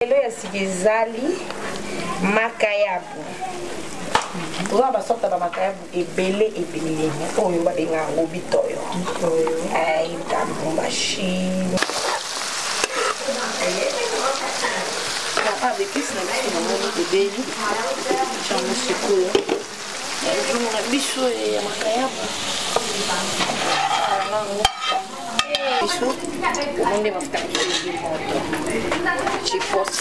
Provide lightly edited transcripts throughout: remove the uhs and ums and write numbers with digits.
Lelo ya sika ezali makayabu. Toza na basorte ya bamakayabu ebele ebele oyo babenga yango bitoyo. Lubumbashi. Bepisi na biso namoni ebeli yango sikoyo nzungu na biso ya makayabu yango biso omoni nde mafuta na biso ezwi moto chipos.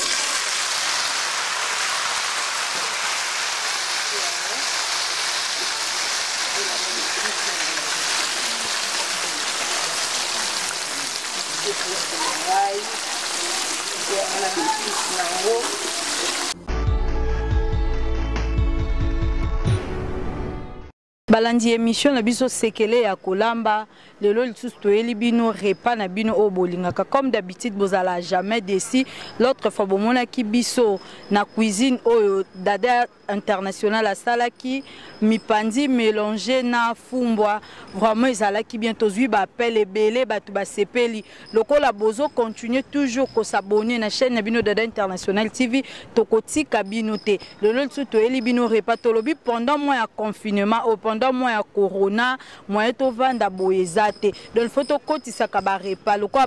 Ngai yango na bepisi nango. Balandi emission na biso sekele ya kolamba, lelo lisusu toyeli bino repas na bino oyo bolingaka. Comme d'habitude, bozala jamais déçu. L'autre fois bomonaki biso na cuisine oyo Dada International asalaki mipanzi mélange na fumbwa, vraiment ezalaki bien. Tozwi ba appel ebele, bato basepeli. Lokola bozo continuer toujours ko s'abonner na chaîne na bino Dada International TV, tokotika bino te. Lelo lisusu toyeli bino repas. Tolobi pendant mois ya confinement ou pendant mois ya corona, moyen tovanda boye eza te. Donc il faut tokotisaka ba repas lokola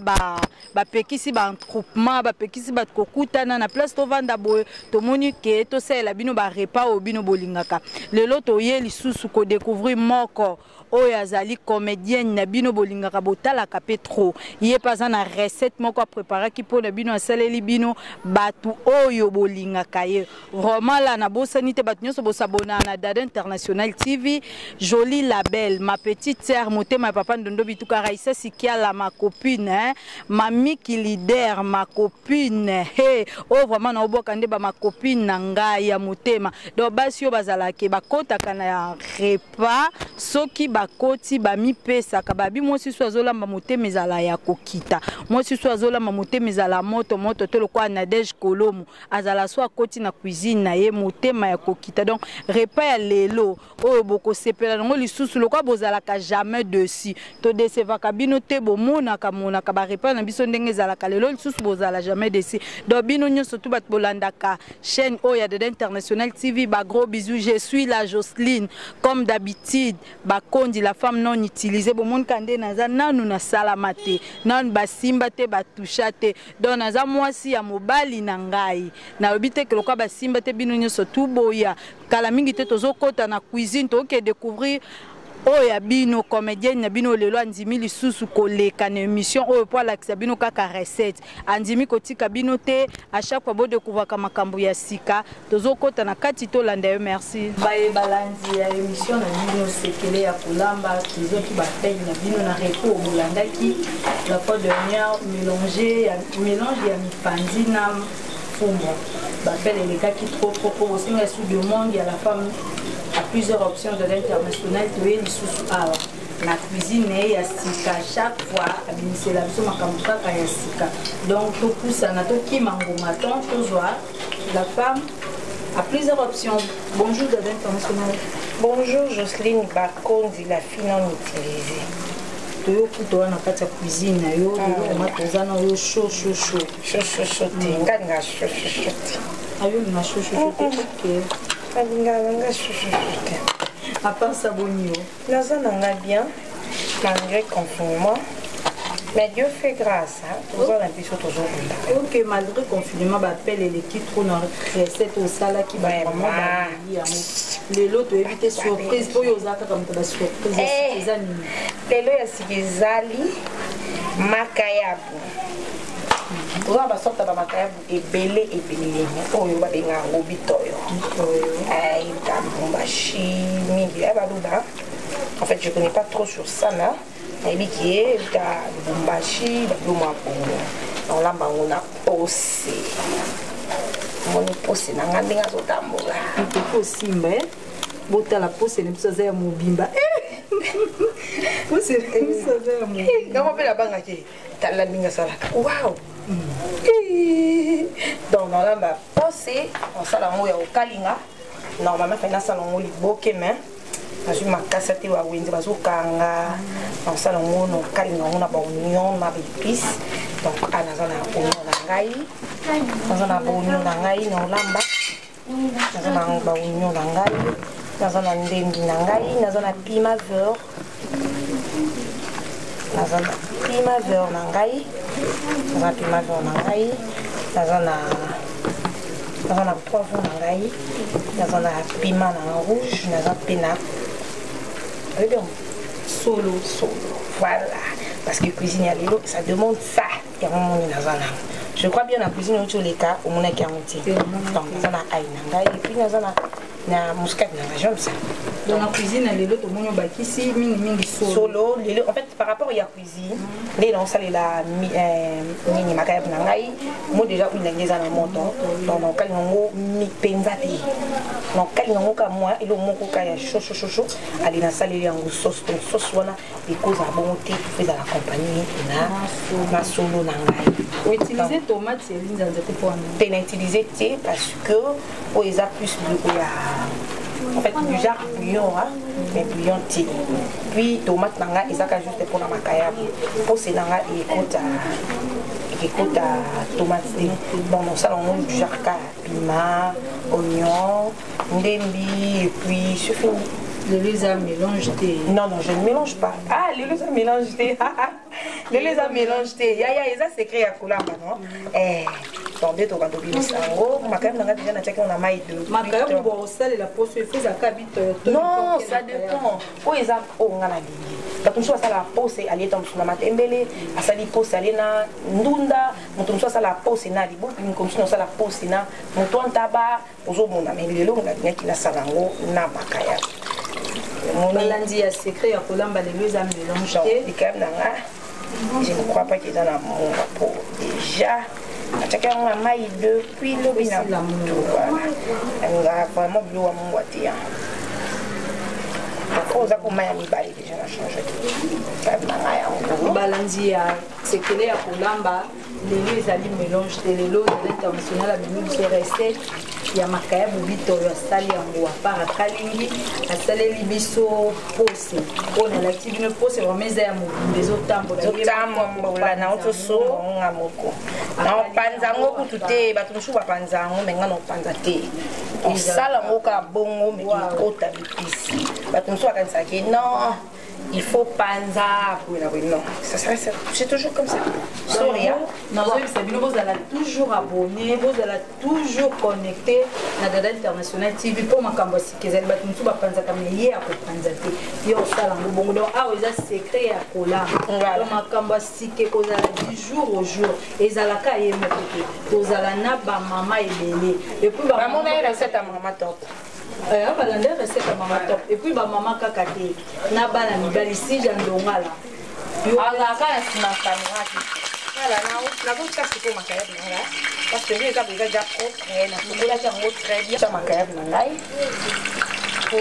bapekisi ba attroupement, bapekisi bato kokutana na place. Tovanda boye, tomoni ke tosalela bino ba repas oyo bino bolingaka. Lelo toye lisusu kodécouvrir moko oyo azali comédienne na bino bolingaka, botalaka mpe trop. Ye mpe aza na recette moko apreparaki mpo na bino, asaleli bino bato oyo bolingaka ye vraiment. La nabosani te, bato nyonso bosabona na Dada International TV. Jolie Label, ma petite sœur, motema ya papa Ndondo Bituka, Raisa Sikiala, ma copine, hein? Mamiki leader, ma copine, hey, oyo vraiment naobwaka nde ba ma copine na ngai ya motema. Donc basi oyo bazalaka bakotaka na repas, soki bakoti bamipesaka babi. Mwasi so azolamba, motema ezala ya kokita. Mwasi so azolamba, motema ezala moto moto to lokola Nadege Kolomo azala so akoti na cuisine na ye, motema ya kokita. Donc repas ya lelo oyo bokosepela nango lisusu lokola bozalaka jamais déçus. Todesevaka bino te, bomonaka monaka barepas na biso ndenge ezalaka. Lelo lisusu bozala jamais déçus. Donc bino nyonso tu bato bolandaka chaîne oyo ya Dada International TV, ba gros bisous. Je suis la Jocelyne, comme d'habitude, bakondi la femme non utilisée. Bomonika nde naza nanu nasalama te, nanu basimba te, batusha te. Donc naza mwasi ya mobali na ngai. Nalobi te ke lokola basimba te, bino nyonso tu boya. Kala mingi te tozokɔta na cuisine, toke découvrir oyo ya bino comédienne na bino. Lelo andimi lisusu koleka na émission oyo mpo alakisa bino kaka recette. Andimi kotika bino te, à chaque fois bodécouvraka makambo ya sika. Tozokɔta na kati, tolanda yo. Merci baye balandi ya émission na bino sekele ya kolamba. Tozwaki baappel na bino na repas bolandaki la fois dernière, mélange ya mipanzi na fumbwa. Baappel elekaki trop trop trop, bosenga sous demande ya la femme à plusieurs options de l'international. Toye lisusu awa na cuisine na ye ya sika. Chaque fois abimisela biso makambo kaka ya sika. Donc topusana, tokima ngonga ton tozwa la femme à plusieurs options. Bonjour Dada International. Bonjour Jocelyne Bakondi, la fille non utilisée. Toyokuta wana kati ya cuisine na yo. Lelo vraiment toza na yo chaud chaud chaud. Chaud chaud chaud te, nga linga chaud chaud chaud te. Ayolinga chaud chaud chaud te, ok. Alingaka na nga chaud chaud chaud te. À part ça, boni yo? Naza na nga bien malgré confinement, mais Dieu fait grâce, hein. Toza na biso, tozobunda. Ok, malgré confinement, baappel eleki trop na recette osalaki. Bamama baleli yango. Lelo toyebi te surprise oyo oza kaka moto basurprise, eza nini? Lelo ya sika ezali makayabu. Toza na basorte ya bamakayabu ebele ebele oyo babenga yango bitoyo, Lubumbashi mingi ya baluba. En fait, je connais pas trop sur ça, mais nayebi ke euta Lubumbashi, babilo mwa bongo. Naolamba yango na pose. Omoni pose na nga ndenge azotambola? Mpepe osimba e, botala pose na biso aza ya mobimba, pose na biso aza ya mobimba. Ngango mpe nabangaki, tala ndenge asalaka, wow. Donc nalamba pose, osala yango ya kokalinga. Normalement fai nasala yango liboke, mais nazwi makasa te, bawenze bazokanga. Nasala yango, nakokalinga yango na baoignon na baépice. Donc a naza na oignon na ngai, naza na baoignon na ngai na olamba, naza na baoignon na ngai, naza na ndembi na ngai, naza na piment vert, naza na piment vert na ngai, naza na piment vert na ngai, naza na poivron na ngai, naza na piment na rouge, naza mpe na oyebi yango solo. Solo, voilà, parce que cuisine ya lelo, ça demande ça. Yango moni naza nango, je crois bien, na cuisine outi oleka, omonaki yango te. Donc naza na ail na ngai et puis naza na muscade na ngai, j'aime ça. Donc na cuisine ya lelo, tomoni obakisi mingimingi solo. Solo lelo, en fait, par rapport ya cuisine nde naosalela nini, makayabu na ngai mo déjà huile nange eza na moto. Donc naokalinga yango mpenza te, naokalinga yango ka mwa eloko moko ka ya chaud chaud chaud chaud. Ale, nasaleli yango sauce. Donc sauce wana ekozala bongo te, faut ezala accompagné na solo na ngai. Outiliser tomate ya linzanza te mpo wana? Te, na utiliser te, parce que oyo eza plus biloko ya, en fait, du genre bouillon, hein, mais bouillon te. Puis tomate na ngai ezaka juste mpona makayabu, pose na ngai ekota tomate te. Bon, nosala yango du genre ka piment, oignon, ndembi et puis c'est fini. Lelo eza mélange te? Non, non, je ne mélange pas. Ah, lelo eza mélange te, lelo eza mélange te. Yaya, eza secret ya kolamba, non? Eh, donc nde tokanda obimisa yango. Makayabu na ngai déjà natiaki yango na mai de Makayabu bokosalela poso, efo ezalaka bitoyo to? Non, ça dépend. Oyo eza oyo nga nalingi. Bato mosusu basalaka pose, alie ta mosusu na matembele, asali pose, alie na ndunda. Moto mosusu asalaka pose na liboki, moto mosusu asala pose na moto wa ntaba. Ozomona, mais lelo nalingaki nasala yango na makayabu. Balandi ya secret ya kolamba, lelo eza mélange te. Likayabu na nga, je ne crois pas qu'eza na monga, po déjà natiaki yango na mai depuis lobi na butu. Voilà, nalingaka vraiment biloko ya mungwa te. Oyo oza ko mai ya mibale déjà na change te na ngai yango. Balandi ya sekele ya kolamba, lelo ezali mélange te. Lelo Dada International amemi biso recette ya makayabu bitoyo. Asali yango apart, akalingi, asaleli biso pose oyo nalakisi bino. Pose vraiment eza ya mobimba, ezotambola. Ezotambola na otosomba nga moko, na opanza yango kutu te. Bato mosusu bapanza yango, mais nga na opanza te. Osala yango kaka bongo, mais ekota bipisi. Bato mosusu bakanisaki non, il faut panza boye na boye. Non, ça serait, c'est toujours comme ça. Sorry. Nazoyebisa bino, bozala toujours abonné, bozala toujours connecté na Dada International TV, mpo makambo ya sika ezali. Bato mosusu bapanzaka, mais ye akopanza te, ye osala yango bongo. Donc awa eza secret ya kolamba. Donc makambo ya sika ekozala du jour au jour. Ezalaka ye moko te, tozala na bamama ebele. Et puis bamona ye recette ya Mama Top. Balanda recette ya Mama Top. Et puis bamama kaka te, na bana mibali sija ndongala. Azalaka na nsima caméra te. Voilà, nazotia sikoyo makayabu na ngai, parce que nde eza boye, eza déjà propre, nasukolaki yango très bien. Tia makayabu na ngai po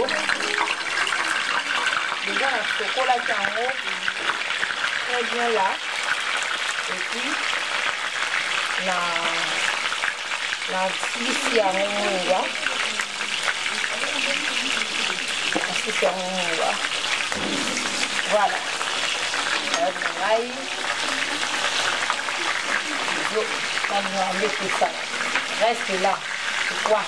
déjà nasukolaki yango très bien là. Et puis na nasilisi yango mungwa, nasilisi yango mungwa. Voilà, makayabu na ngai nalingaka nde ça reste là. C'est quoi?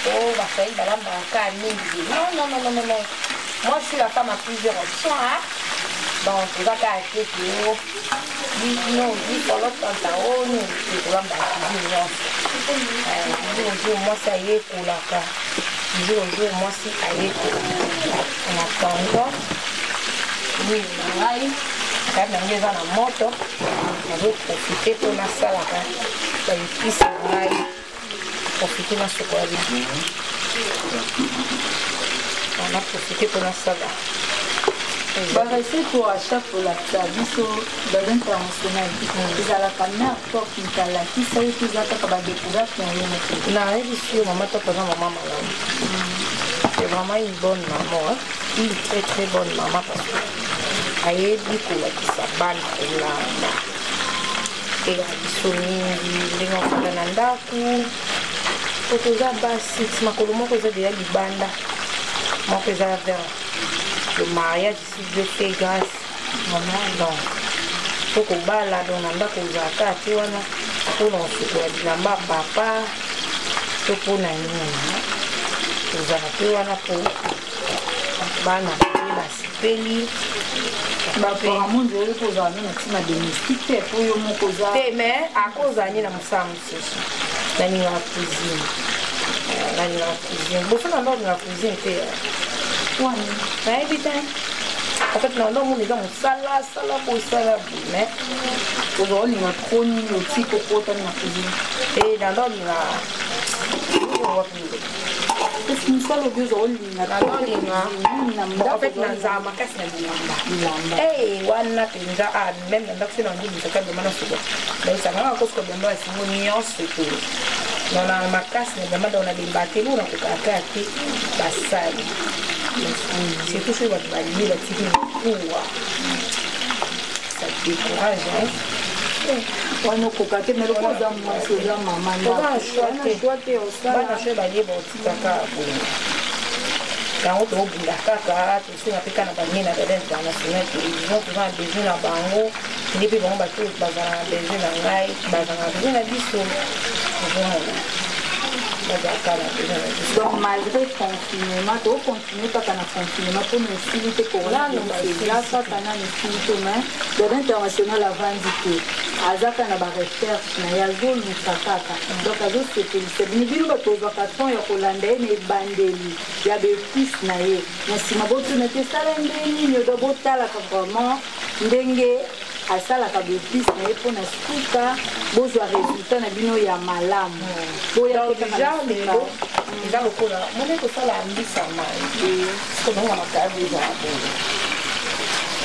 Oh, baswahili balambaka kaka mingi. Non, non, non, non, non, non, moi je suis la femme à plusieurs options, hein. Donc toza kaka te ke bino bikolotanta oni ekolamba cuisine nyonso. Jour jour mwasi ayekolaka, jour jour mwasi ayekolaka. En attendant, nini na ngai, kaka na ngai eza na moto, nazoprofite mpo nasalaka baépices na ngai, profite nasukola, naprofite mpo nasala. Barecette oyo à chaque olakisa biso, Dada International, ezalaka Mère Top moto alakisa yo to eza kaka badécouverte na yo moko? Nayebisi yo, Mama Top aza mama malamu. C'est vraiment une bonne maman, hein? Une très très bonne maman, parce que ayebi kolakisa bana kolamba eya biso mingi ndenge ofanda na ndako, po toza basi. Makolo moko eza deya libanda, moko eza vers le mariage, si Dieu fait grâce. Vraiment, donc Soki obala donc na ndako ozalaka te wana mpona kosukola bilamba papa to mpona nini, ozala mpe wana mpo bana mpe basepeli. Apparemment oyo mpo ozala nde na ntina domestique te, mpo yo moko oza te, mais akozala nde na mosala mosusu. Nalingaka cuisine, nalingaka cuisine. Boso na ndo olingaka cuisine te? Wani? Nayebi te. En fait, na ndo omona eza mosala, sala boye, sala boye, mais oza olinga trop nini otiki okotani na cuisine? E na ndo olinga wapi? Kasi mosala obi oza olinga? Na ndo olinga, en fait, nazala makasi na bilamba. Bilamba. Wana mpenza, même na ndako so na ndibisaka bilamba na suka, naisangaka kosuka bilamba basingo nyonso te. Na makasi na bilamba, donc nalemba te, lo nakokaka te. Basali surtout soki bato balie, batiki mikuwa, ça décourage, hein. Wana okoka te, mais lokola oza mwasi, oza mama. Choix te, bana soki balie, baotikaka boye. Yango tobunda kaka, tosenga mpe kaka na banie na Dada International Télévision. Toza na besoin na bango nde mpe bango bato bazala na besoin na ngai, bazala na besoin na biso. Ozomona, bazalaka na besoin na biso. Donc malgré confinement, tocontinue kaka na confinement mpona esili te, coronavirus eza kaka nano esili te, mais Dada International avandi te, aza kaka na barecherche na ye, azoluka kaka. Donc azosepelisa bino, bino bato ozwaka temps ya kolanda ye na ebandeli ya baépice na ye, na nsima botuna te esala nde nini. Do botalaka vraiment ndenge asalaka baépice na ye mpona suka bozwa résultat na bino ya malamu. Boya déjà lelo eza lokola moni kosala mbisa mai soki makayabu ezala boye,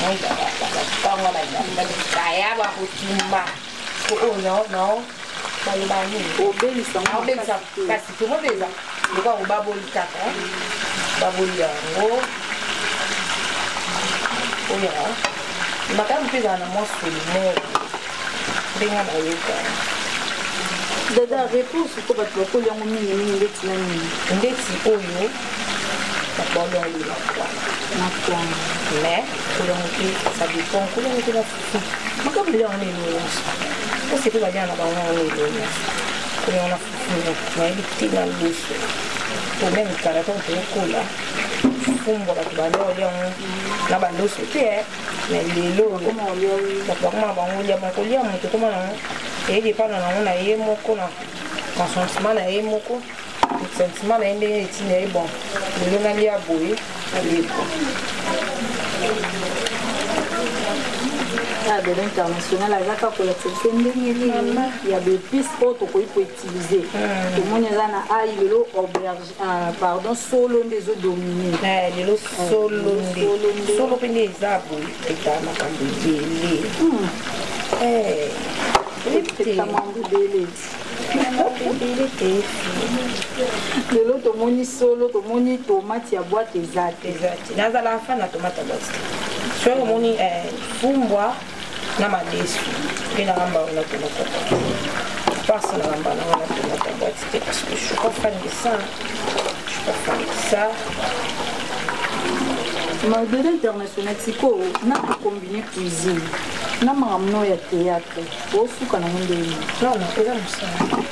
ntango bakaya bakotumba oyo nao baloba nini? Obelisa. Obelisa, kasi tomobeza lokola baboli kaka, baboli yango. Oyo makayabu mpe ezala na mwa solo moko ndenge nayoka. Dada, réponse ko bato bakoli yango mingimingi ndeti na nini? Ndeti oyo bato baolongola kwana. Na kwanga. Mais kolongo te, ça dépend. Kolongo te na fufu, makambo lia yango elo nyonso osi mpe balia na bango yango elo nyonso. Kolongo na fufu nayebi te, na loso to même kala ntango tokokola, fumbwa bato balia olia yango na baloso te. Mais lelo bato bakoma na bango lia bon kolia. Moto ekoma nango eyedepana nango na ye moko, na consentement na ye moko, sentiment na ye ndenge etinda ye. Bon, lelo nalia boye, nalie boye. Dada International aza kaka kolakisa biso ndenge nini ya baépice oyo tokoki koutiliser. Tomoni eza na ai lelo auberge, pardon, solo nde ezodomine. Lelo solo nde, solo mpe nde eza boye, eka makambo ebele. Makambo ebele. Ebele te. Lelo tomoni solo, tomoni tomate ya boîte eza te. Eza te. Nazala fan na tomate ya boîte te. Soki omoni fumbwa na madesu mpe nalamba yango na tomate ya boîte, parce nalamba nango na tomate ya boîte te, parce que je suis pas fan de ça, je suis pas fan de ça. Dada International, sikoyo na kocombine cuisine na makambo no ya théâtre, osuka nango ndenge? Non, non, eza mosala.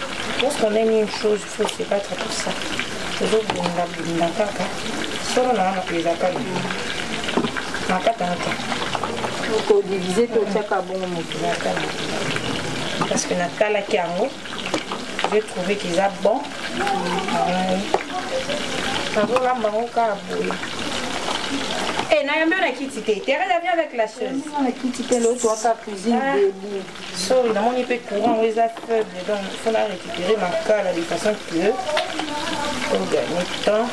Lorsqu'on aime une chose, il faut se battre pour ça. Tozobunda bunda kaka. Solo na wana ezaka na kata te. Kodivise te, otiaka bongo moto. Ezaka parce que natalaki yango, j'ai trouvé qu'eza bon. Nazolamba yango kaka boye. Eh, nayambi yo na kiti te. Thérèse, viens avec la chaise. Na kiti te, lelo toaka cuisine debout. Sorry, namoni mpe courant oyo eza faible, donc faut na récupérer makala de façon que ogagner temps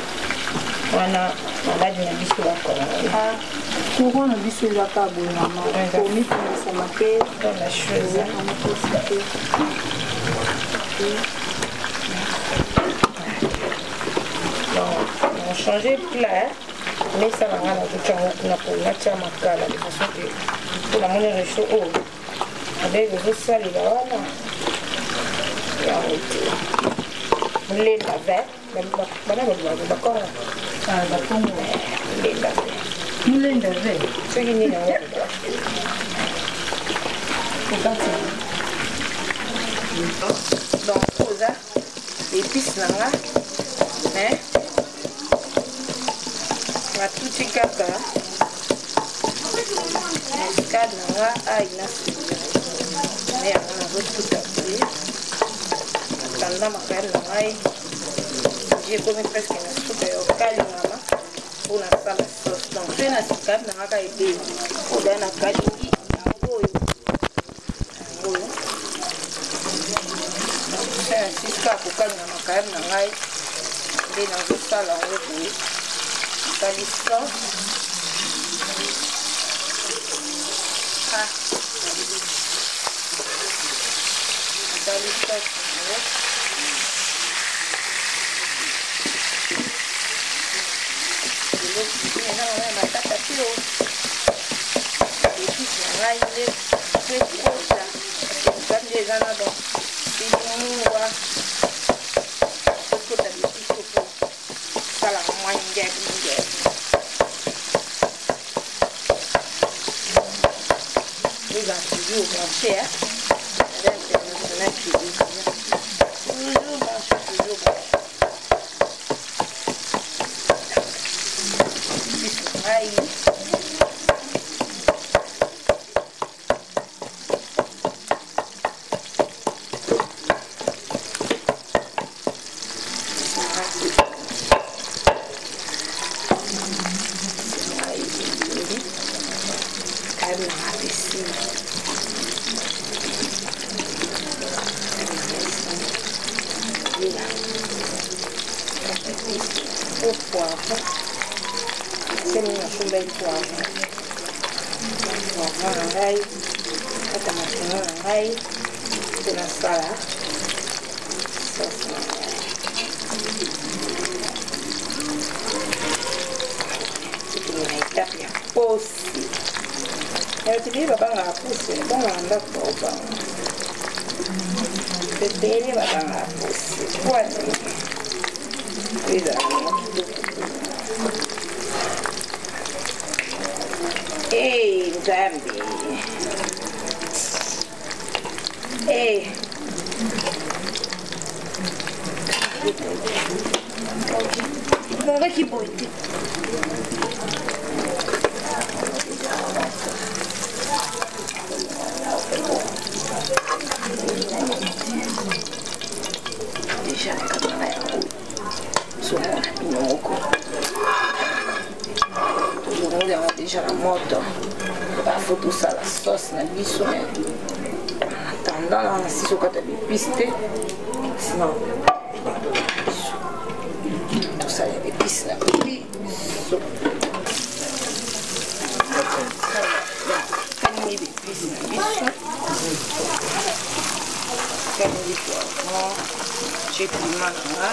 wana. Maladi na biso bakongo. Courant na biso ezaka boye, mama, komitungisama te. Dans la chose. Te. Donc on change plat. Mesa na ngai, nazotia yango kuna po natia makala de façon que mpo namoni réchaud oyo adeke ozosalela wana yango te. Molenda vert, bana balobaka bakongo. Bakongo. Molenda vert. Molenda vert. Soki nini yango? Okati. Donc oza épice na nga, mais natuti kaka muscade na nga, ail na céleri. Nde yango nazotuta boye. Natanda makayabo na ngai, ekomi presque na suka ya kokalingama mpo nasala sauce. Donc soki na sikabe na nga kaka ebeli, oyo na kalingi yango oyo, yango oyo nasisi kaka kokalinga makayabo na ngai, nde nazosala yango boye. Nasali sauce. Ah, nasali sauce yango. Eloko eza na matata te, o épice na ngai nde po ekota, parce que nde eza na donc mungwa, ekota l'épice po sala mwa ngebi ngebi. Eza toujours branché, hein? International télévision, toujours branché, toujours branché. Épice na ngai. Poivron, semi nasombaki poivron, poivron na ngai, kata matungo na ngai mpo nasala sauce na ngai. Tokende na étape ya posi. Bato babangaka pusi, bangaka ndako, baobanga ebele, babangaka pusi pwani ezala nango kitoko. Hey, Nzambe. Hey. Ebongaki boye te. Déjà nakataka yango, ozomona bino moko, tozongola yango déjà na moto. Bafo tosala sauce na biso, mais en attendant na nasisi okata baépice te, sinon biso tosala baépice na biso. Kalingi baépice na biso, kalingi poivron, tie piment na nga.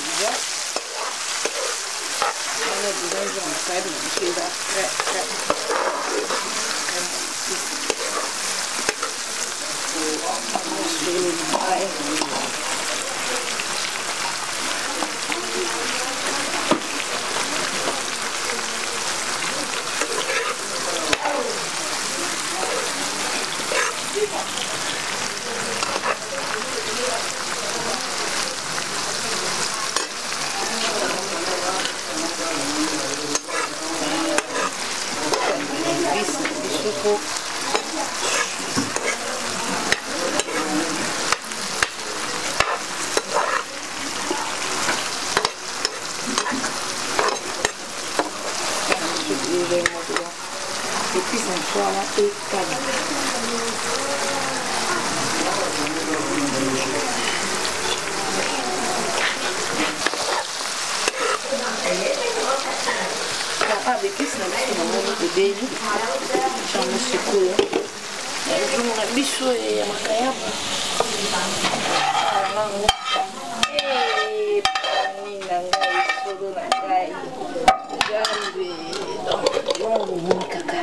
Déjà wana déjà nzonga makayabu na biso eza très très très. Solo na ngai. Épice na biso po épice na biso wana ekala. Ah, baépice na biso namoni ebeli yango. Sikoyo nzungu na biso ya makayabu yango pani na ngai, solo na ngai, Nzambe. Donc yango omoni kaka,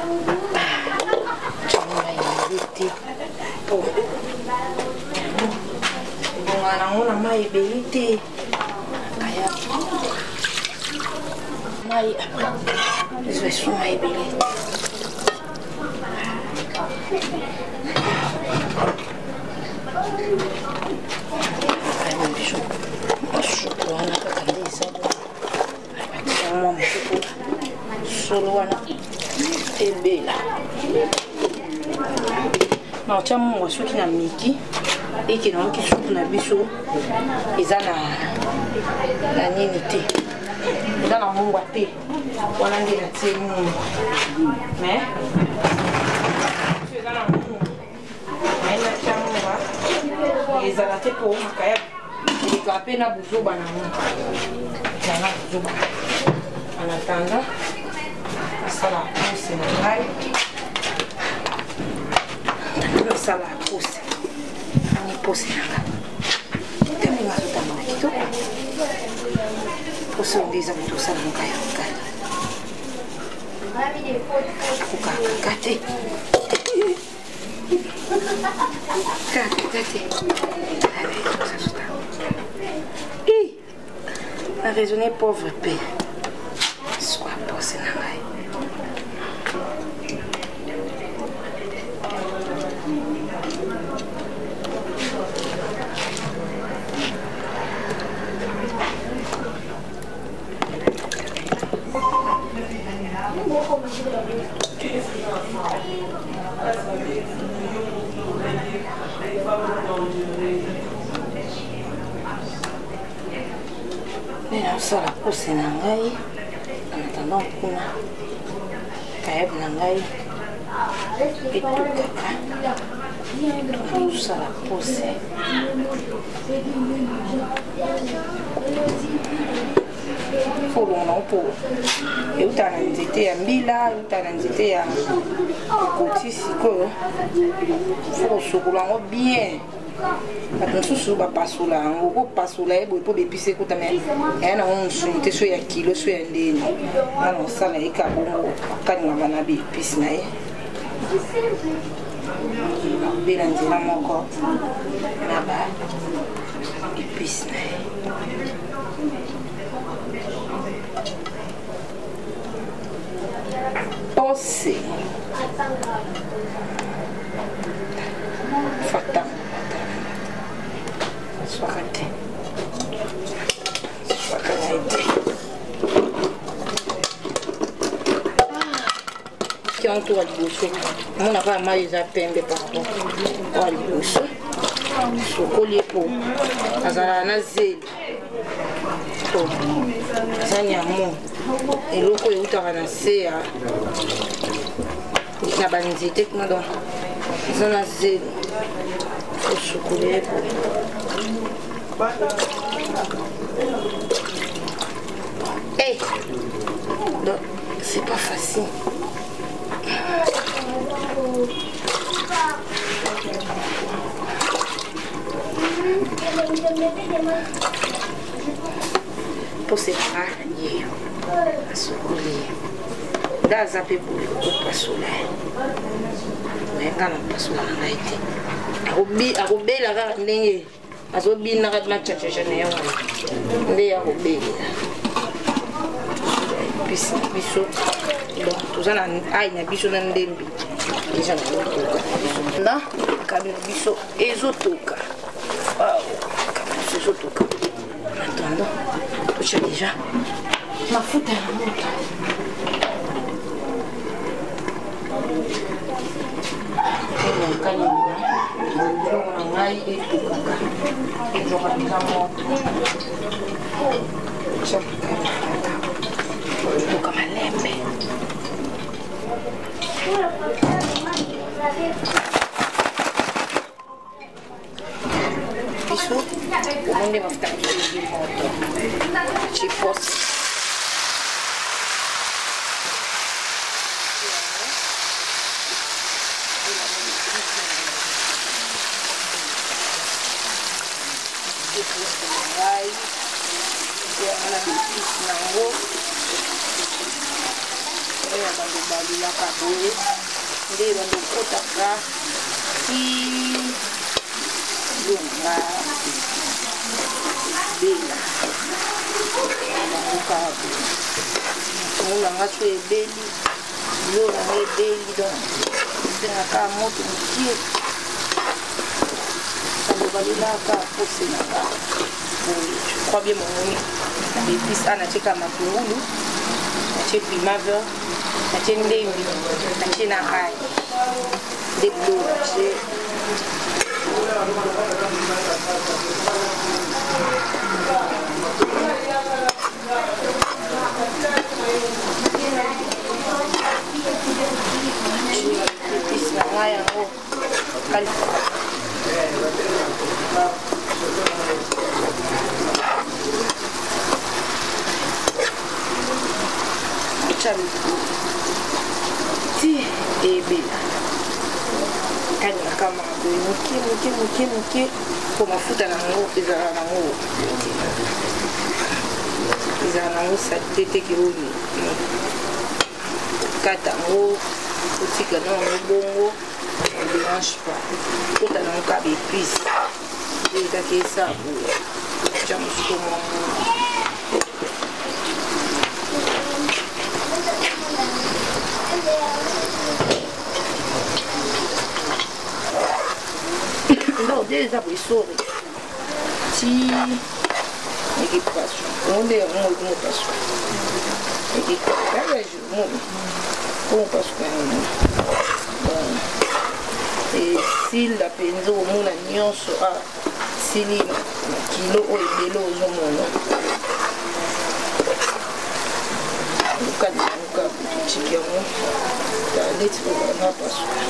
tiango mai ebele te. Elongaka nango na mai ebele te. Kaya mai après ezwa esu mai ebele. Biso masuku wana kaka nde eza mwa moke po solo wana ebela. Naotya mungwa soki na miki eke nayoki supu na biso eza na na nini te, eza na mungwa te, wana nde natie mungwa. Mais eza na mungwa, mais natya mungwa ezala te po makaya elekaka mpe na buzoba nango, ezala na buzoba. En attendant, nasala pose na ngai, nasala pose ani pose na ngai ntango azotambola kitoko. Pose oyo nde eza moto osala ngai ya kokala akokaka te kaka te. Na raisonner pauvre mpe swa pose na ngai. Nde nasala pose na ngai en attendant kuna kayabu na ngai etokaka, nazosala pose. Folongo nango mpo eutaka na nzete ya mbila, eutaka na nzete ya kokoti. Sikoyo fo kosukola yango bien. Bato mosusu bapasola yango, kopasola ye boye mpo bepisi ekuta, me eya nango mosuni te, so ya kilo so ya ndeni nga na kosala ye ka bongo, akalingama na baepisi na ye, akobela nzela moko na ba episi na ye. Pose fata swaka te, swaka na ye te. Kianto wa liboso omonaka ya mai eza pembe par rapport wa liboso. Sokoli ye po azalaka na zeli to eza nyamo, eloko eutaka na se ya na banzete kuna, donc eza na zelo, osukoli ye po. Hey! Donc, c'est pas facile. Poseka ye asukoli ye nde aza mpe boye, kopasola ye, me nga na kopasola na ngai te. Akobela kaka ndenge azobinaka na chachacha na ye wana nde ya kobelela episi na biso. Donc toza na ai na biso na ndembi eza na lotoka na biso na kabi na biso ezotoka, kabi na biso ezotoka. En attendant, totya déjà mafuta ya moto. Kalinga biloko na ngai etokaka, ezwaka mpenza moto. Tya etoka malembe. Biso omoni mafuta na biso ezwi moto, chipos na ngai yango na baepise nango oyo bando balulaka boye, nde bando okotaka ti Biloko na nga ebela yango kaka boye. Matungulu na nga so ebeli, biloko na nga ebeli, donc esenga kaka moto mokie. Nalobalelaka pose na nga boye. Je crois bien momoni na baepice a natie kaka matungulu, natie piment vert, natie ndembi, natie na ail, nde biloko natie. Epice na ngai yango. Ti ebela kalingaka maboye moke moke moke moke mpo mafuta na yango ezala nango ezala nango salite te ke oyo kata yango otika na yango bongo dérange pas kota nango kaka baepice nde kaka esala boye tya mosuku mwa donc nde eza boye sori ti ekipaso yango nde yango ekomopaso ekikaka moni komopasuka yango esila mpenza omona nyonso a sili kilo oyo ebele ozomona okanianuka totiki yango neti obana pasuka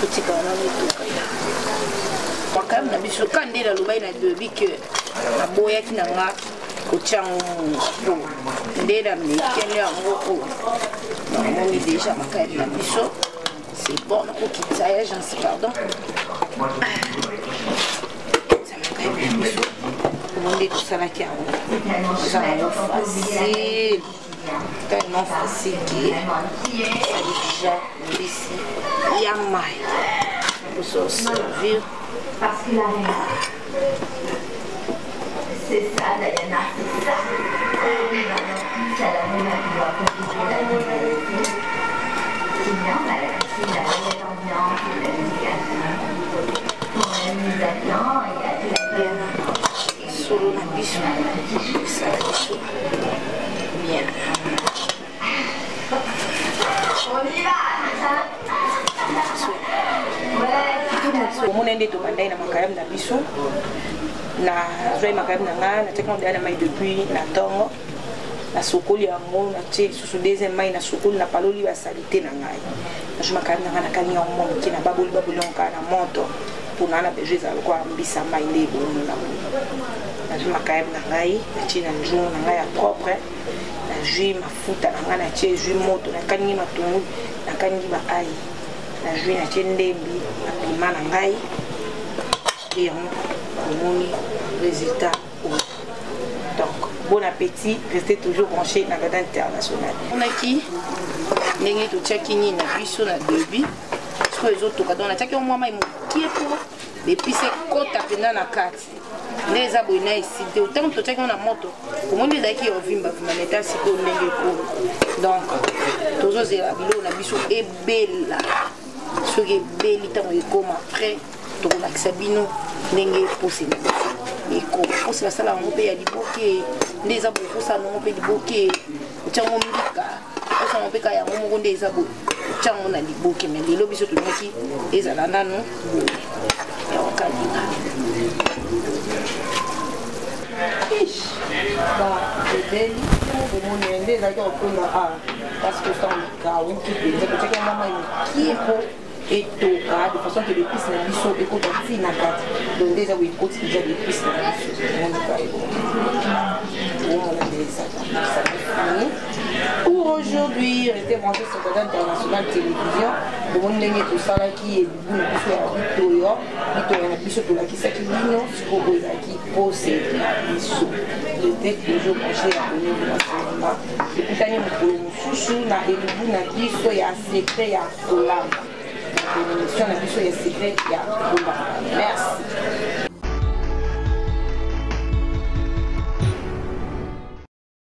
totikala nano etoka makambo na biso ka nde nalobaki na debi ke naboyaki na nga kotya yango po nde na mekeli yango oyo namoni deja makayeli na biso. C'est bon, nakokitisa ya agence, pardon, makayeli na biso. Omoni nde tosalaki yango, eza yango facile, tellement facile ke esali déjà mbisi ya mai poso servir. Parce qu'il a raison. C'est ça, Diana, c'est ça. Oui, maman, c'est à la mona qui doit compliquer la vie de. C'est bien, à la piscine, la belle ambiance et la musique à fond. Ton ami nous attend et à tout à l'heure. Solo na biso esala biso bien. On y va. Ouais. Omona nde tobandai na makayabu na biso. Nazwai makayabu na ngai, natiaki yango deya na mai depuis na ntongo, nasokoli yango, natie lisusu deuxième mai, nasokoli, napaloli basalite na ngai. Nazwi makayabu na ngai, nakalingi yango mwa moke, na baboli baboli yango kaka na moto mpona na besoin ezala lokola mbisa mai nde ebomona boye. Nazwi makayabu na ngai, natie na nzungu na ngai ya propre, nazwi mafuta na ngai, natie, ezwi moto, nakalingi matungulu, nakalingi baayi, nazwi, natie ndembi na pima na ngai e yango omoni résultat oyo. Donc bon appétit, restez toujours branché na Dada International. Omonaki ndenge totiaki nini na biso na début, sikoyo ezotoka. Donc natiaki yango mwa mai mokie mpo baepise ekota mpenza na kati. Nde eza boye na esili te. Ntango totiaki yango na moto, omoni ezalaki ya ovimbavimba na eta. Sikoyo ndenge ekolo, donc tozozela biloko na biso ebela. Soki ebeli, ntango ekoma prêt, tokolakisa bino ndenge pose na biso ekoma. Pose basala yango mpe ya liboke, nde eza boye. Kosala yango mpe liboke, otya yango mbika, osala yango mpe ka yango moko. Nde eza boye, otya yango na liboke. Mais lelo biso tolingaki ezala nanu boye ya kokalinga. Ebeli, bomoni nde ezalaki kokonda awa, parce que sango ekawuki mpenza. Totiaki yango mai mokie mpo Etoka de façon que l'épice na biso ekota ti na kati. Donc nde eza boye, ekoti deja l'épice na biso. Omonika omona nde ezaka fini pour aujourd'hui. Restez branchés sur Tata International Télévision. Bomoni ndenge tosalaki elubu na biso ya bitoyo, bitoyo na biso tolakisaki bino. Sikoyo oyo ezalaki pose na biso. Restez toujours branchés, abonnez-vous na cinéma. Tokutani mokolo mosusu na elubu na biso ya secret ya kolamba, na émission na biso ya secret ya kolamba. Merci.